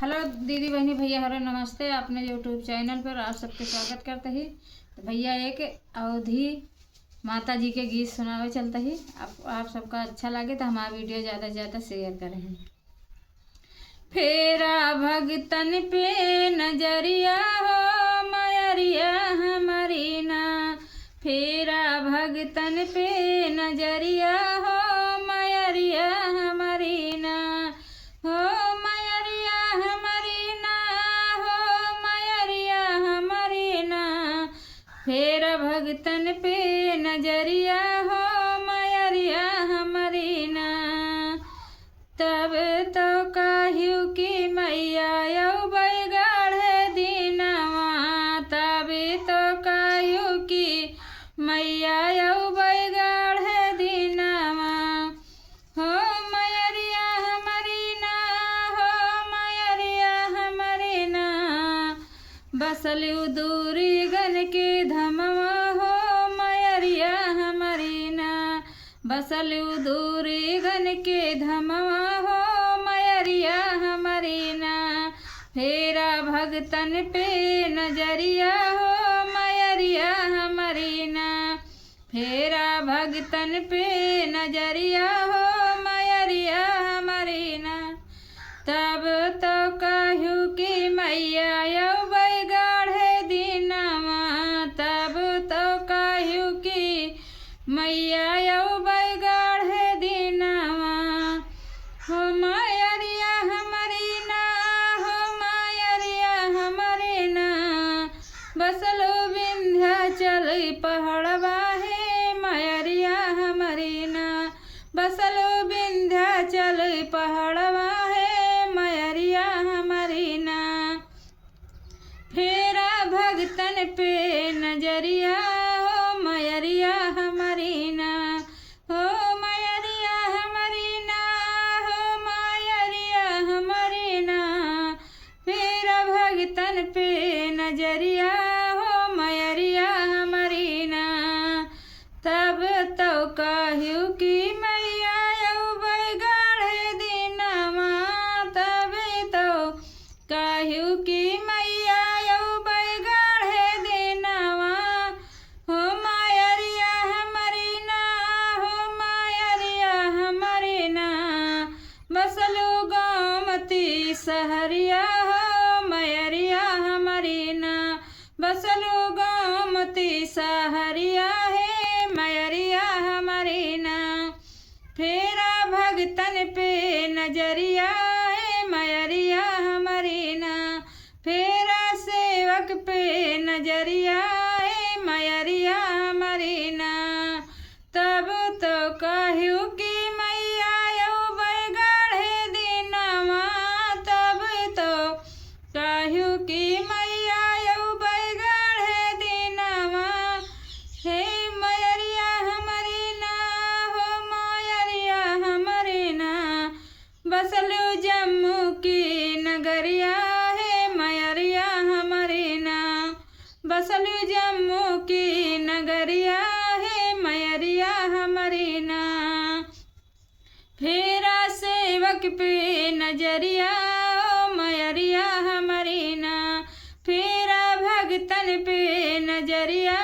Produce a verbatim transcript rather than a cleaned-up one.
हेलो दीदी, बहनी, भैया, हेलो, नमस्ते। अपने YouTube चैनल पर आप सबके स्वागत करते ही। तो भैया, एक अवधी माता जी के गीत सुनावे चलते ही। आप, आप सबका अच्छा लागे तो हमारा वीडियो ज़्यादा से ज़्यादा शेयर करें। फेरा भगतन पे नजरिया हो, मयरिया हमारी ना। फेरा भगतन पे नजरिया हो, मयरिया हमारी ना। हो मयरिया हमारी ना, हो मयरिया हमारी ना। फेरा भगतन पे नजरिया हो, मयरिया हमारी ना। तब तो काहियो कि मैया अउबै गढ़े दिनवा, तब तो काहियो कि मैया अउबै गढ़े दिनवा। हो मयरिया हमारी ना, हो मयरिया हमारी ना। बसलू दूरी गन के धमवा हो मयरिया हमारी ना। बसलू दूरी गन के धमवा हो मयरिया हमारी ना। फेरा भगतन पे नजरिया हो मयरिया हमारी ना। फेरा भगतन पे नजरिया हो मयरिया हमारी ना। तब तो काहियो कि मैया अउबै गढ़े दिनवा, तब तो काहियो कि मैया अउबै गढ़े दिनवा। हो मयरिया हमारी ना, हो मयरिया हमारी ना। बसलू विंध्याचल पहाड़वा हे मयरिया हमारी ना। बसलू विंध्याचल पहाड़वा हे मयरिया हमारी ना। फेरा भगतन पे नजरिया हो मयरिया हमारी ना। हो मयरिया हमारी ना, हो मयरिया हमारी ना। फेरा भगतन पे नजरिया हो मयरिया हमारी ना। तब तो काहियो कि मैया अउबै गढ़े दिनवा, तब तो काहियो कि मैया अउबै गढ़े दिनवा। हो मयरिया हमारी ना, हो मयरिया हमारी ना। बसलू गोमती सहरिया हो मयरिया हमारी ना। बसलू गोमती सहरिया हे मयरिया हमारी ना। फेरा भगतन पे नजरिया हे मयरिया हमारी ना। फेरा सेवक पे नजरिया हे मयरिया हमारी ना। तब तो काहियो कि मैया अउबै गढ़े दिनवा, तब तो काहियो कि मैया अउबै गढ़े दिनवा। हे मयरिया हमारी ना, हो मयरिया हमारी ना। बसलू जम्मू की नगरिया हे मयरिया हमारी ना। बसलू जम्मू की नगरिया हे मयरिया हमारी ना। फेरा सेवक पे नजरिया ओ मयरिया हमारी ना। फेरा भगतन पे नजरिया